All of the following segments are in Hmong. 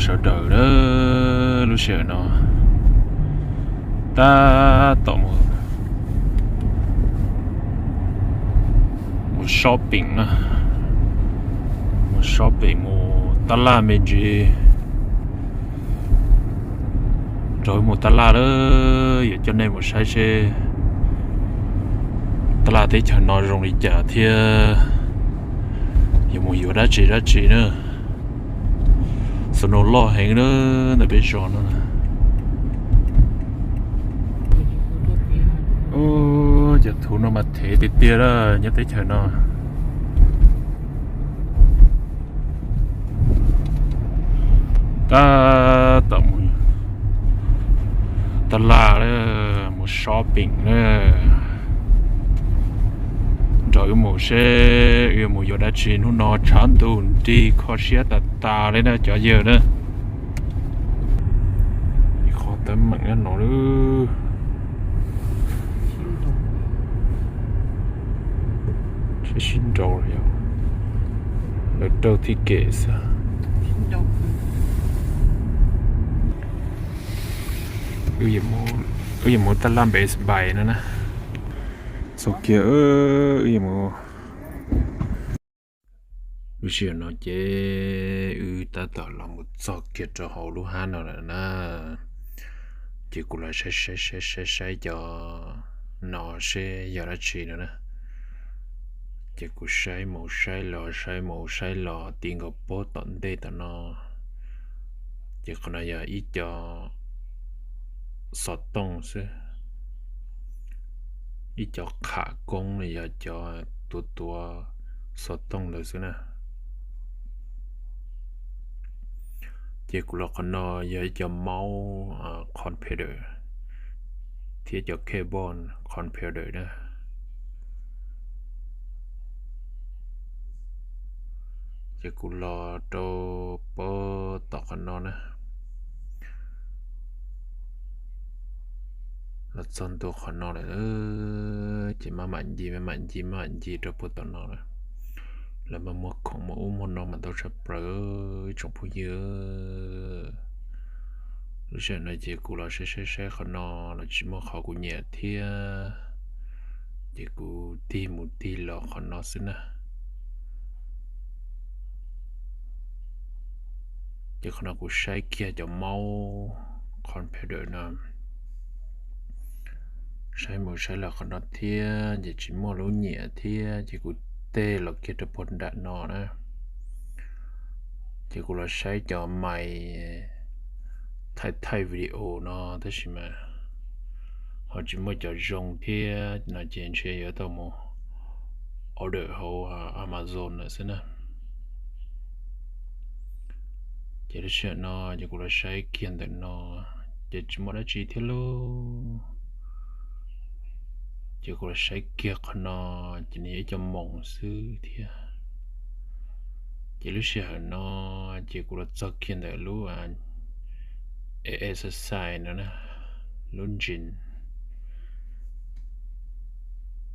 Sawv daws, lub sij hawm no tab tom mus, mus shopping na, mus shopping mus tab laj me ntsis, nrog wb mus tab laj lawm, yuav coj nej mus saib seb tab laj teb chaws no zoo li cas thiab yuav mus yuav dab tsi dab tsi na. Snow loj heev na, ntawm peb zos no. Cov thuv no mas thev tiag tiag lawm nyob teb chaws no. Tab tom mus tab laj, mus shopping na, nrog wb mus seb wb yuav mus yuav dab tsi. Hnub no tshav ntuj nrig kho siab tas tas li na cov yawg na. Ib qho teeb meem no lawm, sib sib nraus, lawv raug thib kem xwb. Wb yuav mus tab laj Best Buy no na. Txog kiag, wb yuav mus, lub sij hawm no ces wb tab tom los mus txog kiag rau hauv lub hab no lawm na. Ces kuv los saib saib saib saib saib cov no seb yog dab tsi no na. Ces kuv saib mus saib los saib mus saib los ti nkaus pob tom ntej tom no. Ces qhov no yog ib co xov tooj xwb, ib co qham koob los yog cov tuav tuav xov tooj ntawd xwb na. Ces kuv los qhov no yog ib co mouse computer thiab cov cable computer na. Ces kuv los rau pob tom qhov no na. Los txog ntua qhov no lawm, ces maj mam ncig maj mam ncig maj mam ncig rau puag tom no lawm. Lawv mas muag khoom muag ub muag no mas ntau tshaj plaws ib tsoom phooj ywg. Lub sij hawm no ces kuv los saib saib saib qhov no los tsis muaj qhov kuv nyiam thiab, ces kuv tig mus tig los qhov no xwb na. Ces qhov no kuv saib kiag cov mouse computer no, saib mus saib los qhov no thiab ces tsis muaj lub nyiam thiab ces kuv tig los kiag rau puag nram no na. Ces kuv los saib cov mais thaij thaij video no tab sis mas ho tsis muaj cov zoo thiab no ces ntshe yuav tau mus order hauv Amazon lawm xwb na. Ces lub sij hawm no ces kuv los saib kiag ntawm no ces tsis muaj dab tsi thiab lauj. Ces kuv los saib kiag qhov no ces nws yog ib co moos xwb thiab. Ces lub sij hawm no ces kuv los txog kiag ntawm lub exercise no na, lub gym.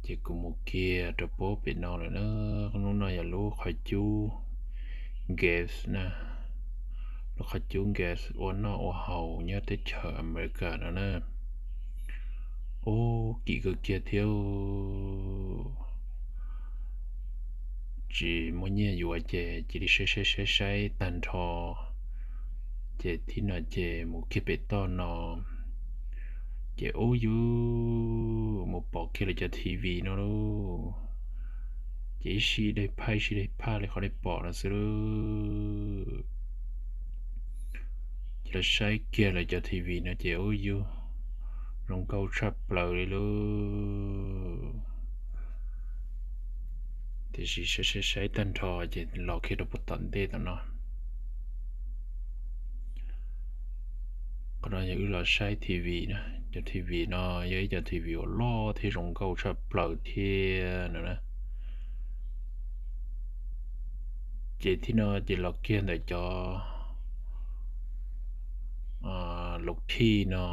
Ces kuv mus kiag rau pob pem no lawm na. Lub no yog lub qhov cub gas na, lub qhov cub gas ua noj ua haus nyob teb chaws America no na. Ub, kim kawg kiag thiab. Tsis muaj nyiaj yuav ces cia li saib saib saib saib tag nrho, ces thib no ces mus kiag pem toj no, ces ub yus mus pom kiag lawv cov T V no lauj. Ces ib sij dej phaj ib sij dej phaj li qhov nej pom no xwb lauj. Ces los saib kiag lawv cov T V no ces ub yus zoo nkauj tshaj plaws li lauj. Tiam sis saib saib saib tag nrho ces los kiag rau puag tom ntej tom no. Qhov no yog wb los saib T V na, cov T V no yog ib co T V uas loj thiab zoo nkauj tshaj plaws thiab no na. Ces thib no ces los kiag ntawm cov lub khij no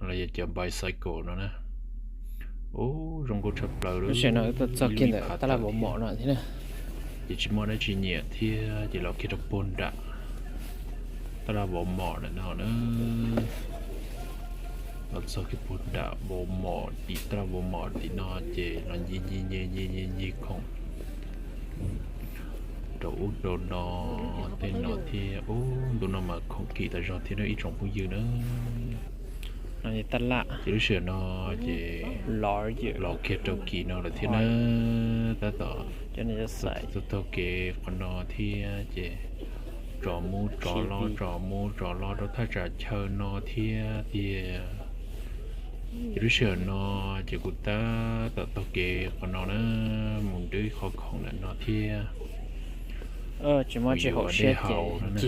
los yog cov bicycle no na. Ub, zoo nkauj tshaj plaws lub sij hawm no wb tuaj txog kiag ntawm tab laj Mos Mos no thiab na. Ces tsis muaj dab tsi nyiam thiab ces los kiag rau puag nram. taj laj Walmart ntawm no na. Los txog kiag puag nram Walmart, tim taj laj Walmart tim no ces los ncig ncig ncig ncig ncig ncig khoom rau ub rau no, tej no thiab. Ub, ntu no mas khoom kim tas zog thiab na ib tsoom phooj ywg na. Ces lub sij hawm no ces los kiag rau kis no lawm thiab na. Tab tom taug kev qhov no thiab ces tso muv tso los tso muv tso los rau thaj tsam chaw no thiab tiag. Ces lub sij hawm no ces kuv tab tom taug kev qhov no na, mus nrhiav ib qho khoom ntawm no thiab. Kuv yuav dej haus no na.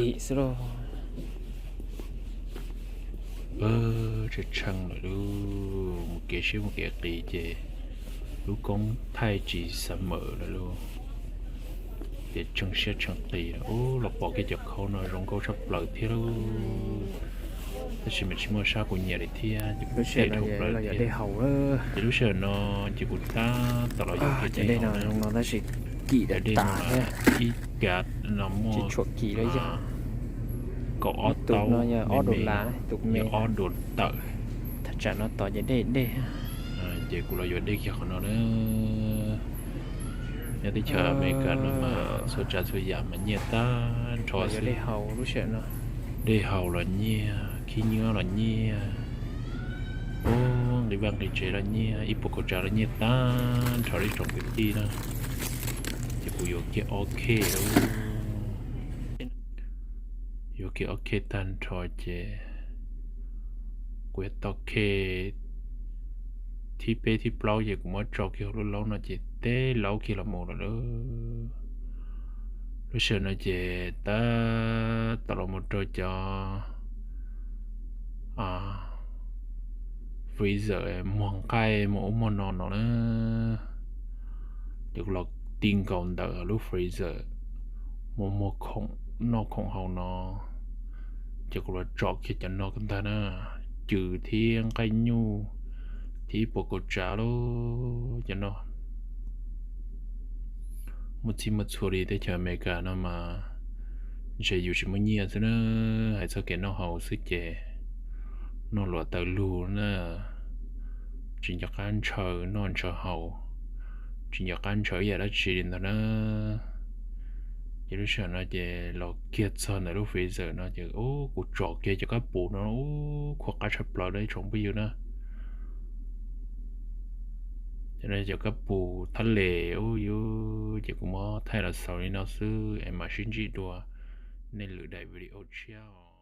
Tshee tshee lawm lauj, mus kev siab mus kev qis ces lub koob thaij tsis xav mawm lawm lauj. Ces tshee siab tshee qis, ub, los pom kiag cov khau no zoo nkauj tshaj plaws thiab lauj. Tab sis mas tsis muaj sab kuv nyiam li thiab ces kuv them dhau plaws thiab. Ces lub sij hawm no ces kuv tab tom los yuav kiag dej haus no, tab sis kim dej no mas ib kav no muaj kaum ob taub me me, yog ob duas tawm. Ces kuv los yuav dej kiag qhov no na. Nyob teb chaws Amelikas no mas txhua tsav txhua yam mas nyiaj tag nrho xwb. Dej haus los nyiaj, khib nyiab los nyiaj, ub, nqi vaj nqi tsev los nyiaj, ib puas kaum tsav los nyiaj tag nrho ib tsoom kwv tij na. Ces kuv yuav kiag ob khej lauj. Yuav kiag ob khej tag nrho ces kuv yuav tau khej thib peb thib plaub ces kuv muab tso kiag hauv lub laub no ces teb laub kiag los mus lawm lauj. Lub sij hawm no ces tab tom los mus rau cov freezer muag nqaij muag ub muag no no na. Ces kuv los ti nkaus ntawm lub freezer muag muag khoom noj khoom haus no, ces kuv los tsom kiag cov no kawg ntag na, cws thiab nqaij nyuj thiab ib puas kaum tsav lauj. Cov no muaj txhij muaj txhua li teb chaws Amelikas no mas ntshe yus tsis muaj nyiaj xwb na, hais txog kev noj haus xwb ces noj luam taws lug na, tsis nco qab ntshaw noj ntshaw haus, tsis nco qab ntshaw ib yam dab tsi li ntag na. Ces lub sij hawm no ces los kiag txog ntawm lub freezer no ces kuv tsom kiag cov kab pus no, ub, khuam qab tshaj plaws rau ib tsoom phooj ywg na. Cov no cov kab pus thab les ub yus, ces kuv muab thaij los xaus li no xwb es mam sib ntsib dua nej lwm daim video tshiab.